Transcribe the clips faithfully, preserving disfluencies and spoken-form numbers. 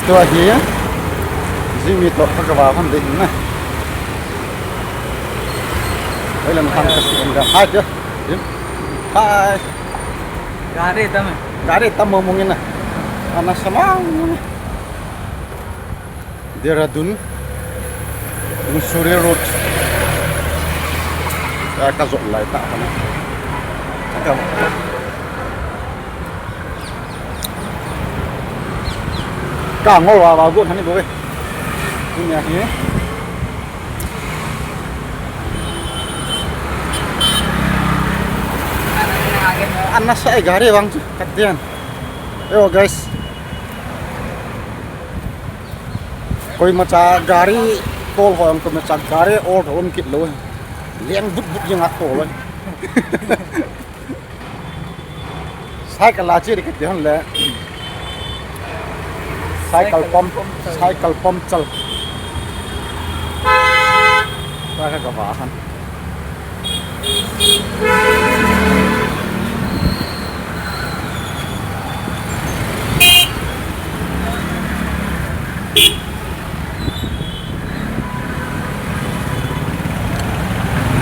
Tua hi, Jimmy toh ka va hon ding na. Ei lang thang ka si en da. Hai tia. Jim. Hai. Gari tam. Gari tam mo mong na. Ana sama. Dehradun, Mussoorie Road. Ka, ka jot lai ta ka na. Ka, ka ngol wa, wa gu thani bo ve. Tunia hi. Ana sa e gari vang chu. Ka dian. Yo, guys. Koimacha gari tol ho jong koimacha gari ol ho um kit lou. Leng but but jeng a tol lou. Cycle la che ding kiti hon le. Cycle pump, cycle puncture. Tua ka va han.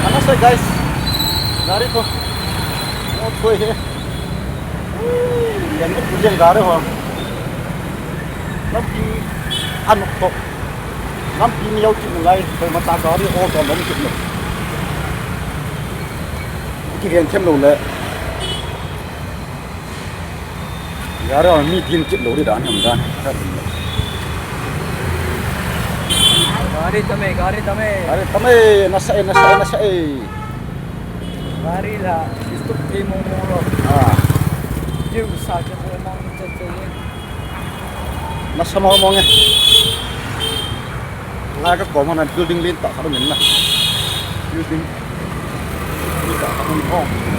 Ana sa guys, gari ko. Oh, thoi he. Yan ko pujen gari ho. Lampi anok to. Lampi ni yau chin lai, koimacha gari o to lom chin. Ki rian them lo le. Gari mi din kit lou ri dan ham dan. Gari tame, gari tame. Gari tame, nasa e, nasa e, nasa e. Gari la, stop thei mong mong lou. Ah. Jiu sa ke mong mong che che. Nasa mong mong e. Lai ka kom hana building lentah khat um in na. Building lentah khat um in.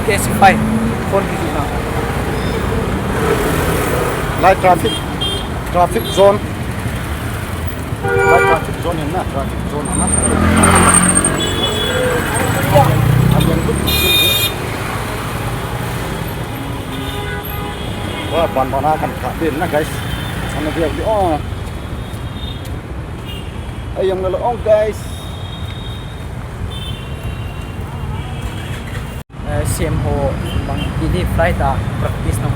Okay, si pai. Phone kiti na. Lai traffic, traffic zone. Lai traffic zone in na, traffic zone na. Alian tu. Wa, ban ban akan ka din na, guys. Ana dia dia. Oh. Ayam lelo, oh, guys. Eh, C M ho bang ini flight a practice na.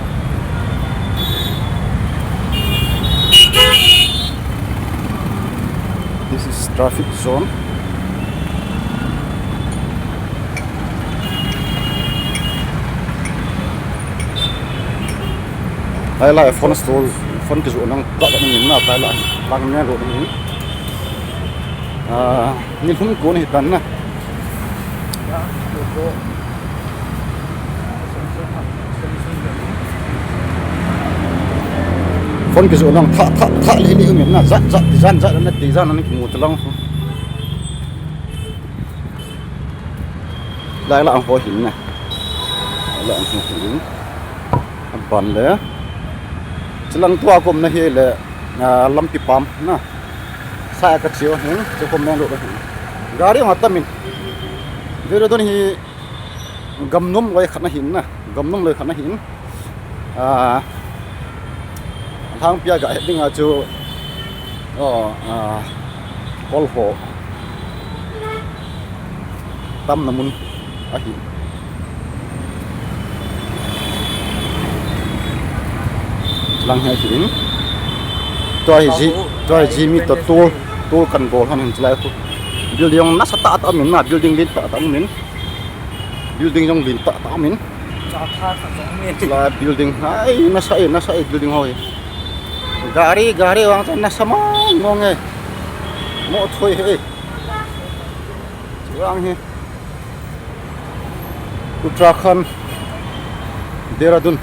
This is traffic zone. Lai lai phone store, phone kijoh nang ka ka ni na, lai lai lang ne lo ni. Ah, ni hum ko ni tan na. Phone kijoh nang tha, tha, tha, li, li, um, na, zat, zat, zan, zat, na, ti, zan, na, ki mu, ta, lang. Lai, la, ang, ho, hin, na. La, ang, ho, hin. Ban le. Chilang tua kom na hi le, ah, lampi pam, na. Sa ka chiu hin, chu kom men lo hin. Gari ma tamin. Dehradun hi gamnom loi khat na hin na. Gamnom loi khat na hin. Ah, lhangpia ga het ding a chu. Oh, ah, kol ho. Tamna mun ahi. Lang hi ahi in. Tua hi ji, tua hi ji mi to tul, tul kan bol han hin chilai khu. Building nasa tah tah um in na, building lentah tah um in. Building jong lentah tah um in. Chilai building hai nasa e, nasa e building ho hi. Gari, gari vang chu nasa mong mong e. Mo thoi he. Chuvang hi Uttarakhand, Dehradun.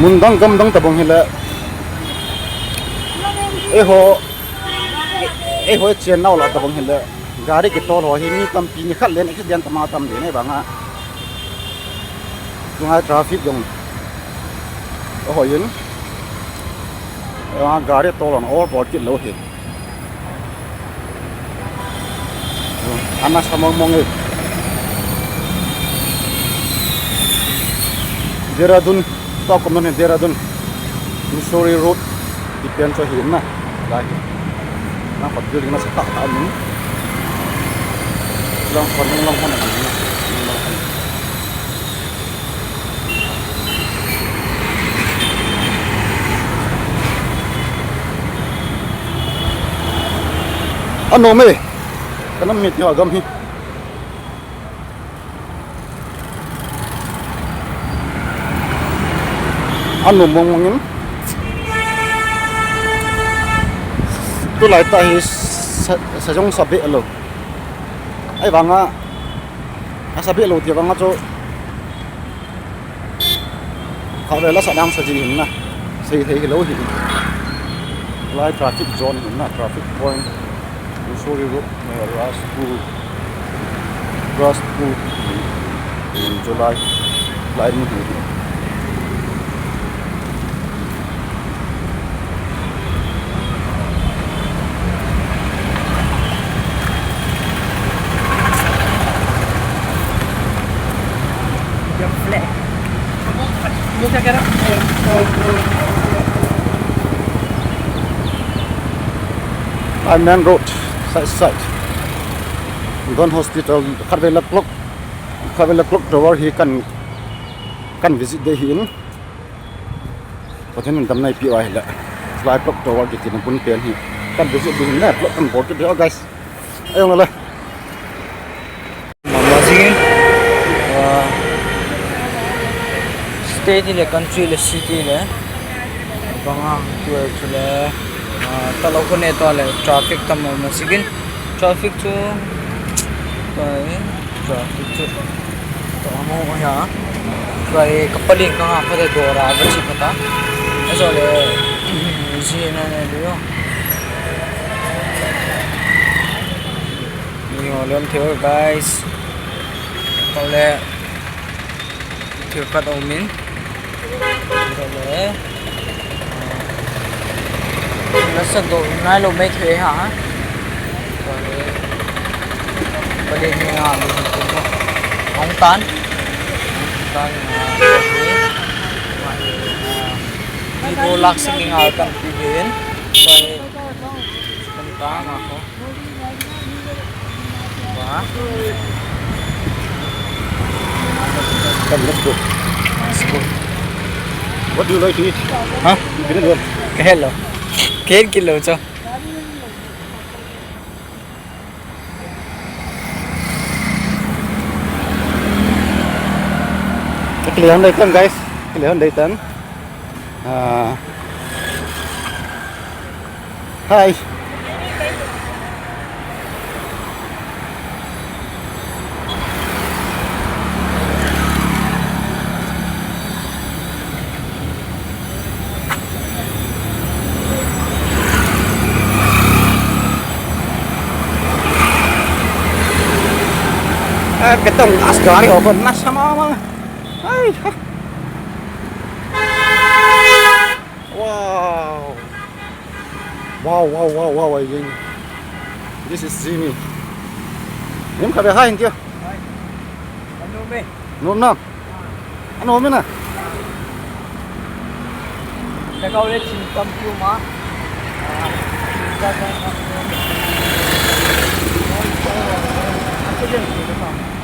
Mun dang gam dang tabang hile. Eiho, eiho chen nau la tabang hile. Gari kitol ho hi mi tampi ni khat len accident tama tam de nei banga. Tungai traffic jong. Oho yin. Gari tol on overboard kit lou hi. Ana sa mong mong e. Dehradun, to kom non Dehradun. Mussoorie Road. Ipen cho hi na. Lai hi. Na pat building na sa ta ta min. Long kon long kon na. Anom e. Kanam mit yo agam hi. Anom mong mong in. Tulai ta hi sa, sa jong sa be lo. Ahivanga, asa be lo ti vanga chu. Khatvei la sa dang sa ji hin na. Sei thei hilou hin. Lai traffic zone hin na, traffic point. Mussoorie Road, eh, Rajpur. Rajpur. Hmm, July. Lai ni hin. Ai main road, side side. Don Hospital, khatvei la clock, khatvei la clock tower hi kan, kan visit de hin. Pathen in damna eipeh uva ahile. Lai clock tower kiti na bul pen hi. Kan visit ding le clock kan bol kit ding, guys. Ayong le. Mama jing. Ah, state le, country le, city le. Banga tu chule. Ah, talo ko ne to le traffic tam mama jing. Traffic chu. Traffic chu. Tua mo ya. Tua e, ka pali ka nga pha de dora ba chi pha ta. Ajo le, ji na ne lu yo. Ni ho lem theo, guys. Kau le, theo ka do min. Ajo le. Nasa do nai lo mai thei ha. Bale ni nga mi ko. Hong tan. Tan. Ni ko lak sing nga kan pi gen. Bale. Kan ta ma ko. Come, let's go. Let's go. What do you like to eat? Huh? You can eat what? Hello. Ken kilo cho. Kile hon dei tan, guys. Kile hon dei tan. Ah. Hi. Eh, ketong as gari ho kon nasa mama. Ai, ha. Wow. Wow, wow, wow, wow, wow, wow. This is Jimmy. Nim khabe hai indio. Anu me. Nom na. Ano me na. Takau le chin kam piu ma.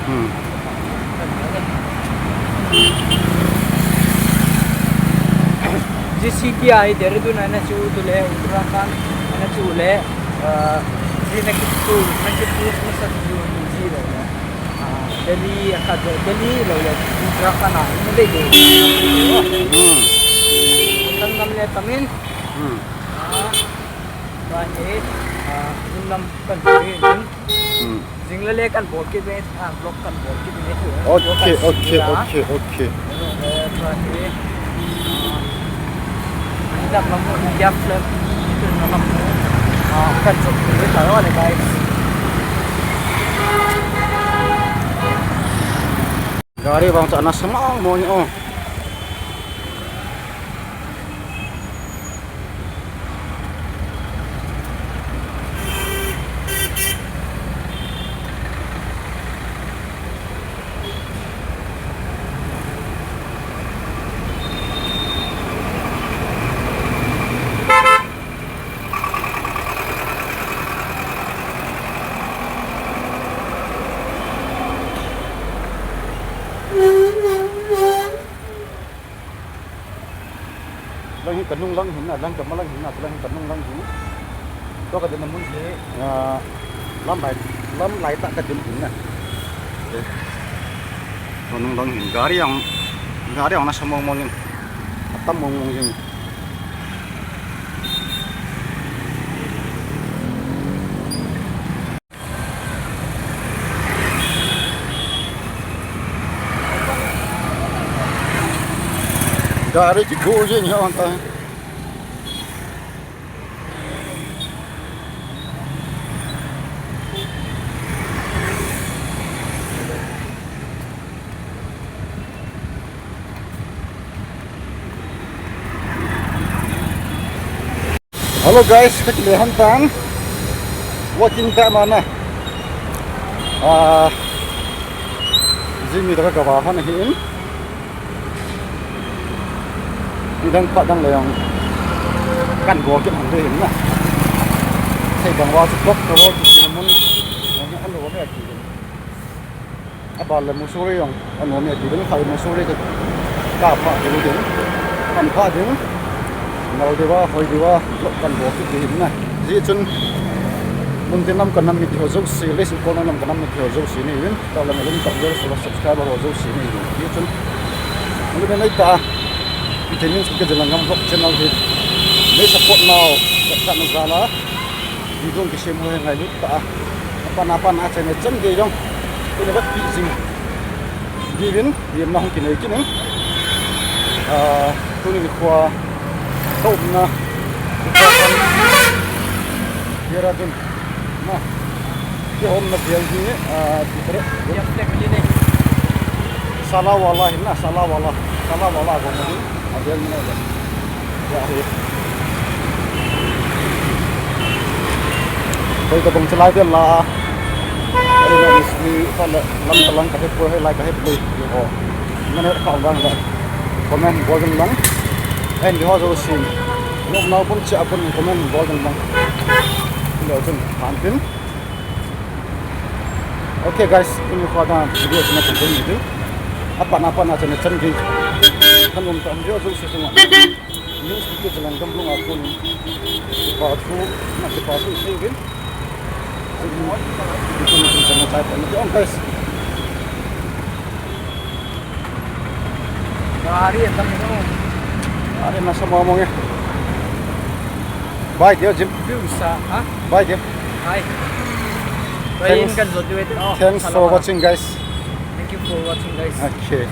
Hmm. Ji city a hi Dehradun ana chu tu le Uttarakhand ana chu le, ah, ji na ki tu, na ki tu, na sa tu ji le. Ah, Delhi a kha Delhi lo le Uttarakhand a na de de. Hmm. Kan nam le tamin. Hmm. Ah, ba ni, ah, nam kan ni. Hmm. Jing le le kan bol kit ve, ah, vlog kan bol kit ve. Okay, okay, okay, okay. Eh, tua hi, ah, Dak lam mo, India flag. Ito na lam mo. Ah, kan chok ko ta, guys. Gari bang cha na samang mo ni, oh. Lang hi kanung lang hin na, lang kama lang hin na, lang hi kanung lang hin. Tua kadinna mun hi, ah, lamlai, lamlai tah kadin hin na. Tua nung lang hin, gari ang, gari ang nasa mong mong hin. Atam mong mong hin. Gari kigo jeng hi anta. Hello guys, kakile hon tan. Walking ta mana. Ah, Jimmy da kagava hon ahin. Nidang phat dang le jong kan go kit hon te hin na. Sei dang va chu tok ka va chu mun. Jong an lo me ki. Abal le Mussoorie jong anom e ti ding, khai Mussoorie ka, ka pha ding ding, kan pha ding, nal diuva, hoi diuva, lou kan bol kit ding na. Hijeh chun, mun tin lam ka nam mite ho jouse, leiset kol na lam ka nam mite ho jouse nei uvin, tah lam a lum tah jol sula subscriber ho jouse nei uvin. Hijeh chun, mun tin nei ta, Iten News Kuki Zalengam Vlog channel hi, nei support nau, ka na jal a. Video kisem ho hi ngailut tah a. Apan apan a channel chan gei jong. Tuni vat pi jing. Givin, givin na hung kinei kit in. Ah, tuni nikho a ka umna. Dehradun. Na. Ka umna vel hi, ah, Dehradun. Salawala hi na, Salawala. Salawala gong hi. Avel mina le. Ya hi. Koi tabang chalai vel la. Ai na misli pa la lam talang ka hepoi, helai ka hepoi. Ho. Mana ka bang la. Comment bol ding lang. Ahin di ho jousen. Nom nau pun chia pun comment bol ding lang. Leu chun phan tin. Okay guys, tuni nikho a video china kan bol ni ding. Apan apan a channel chan gei. Kan um ta video jouse chunga. News Kuki Zalengam Vlog a kon in. Kipa thu, na kipa thu sei uvin. Video ni chana chai pa ni on guys. Gari atam no. Gari nasa mong mong e. Bye dia Jim. View sa, ha? Bye dia. Hi. Thanks. Thanks for watching guys. Thank you for watching guys. Okay.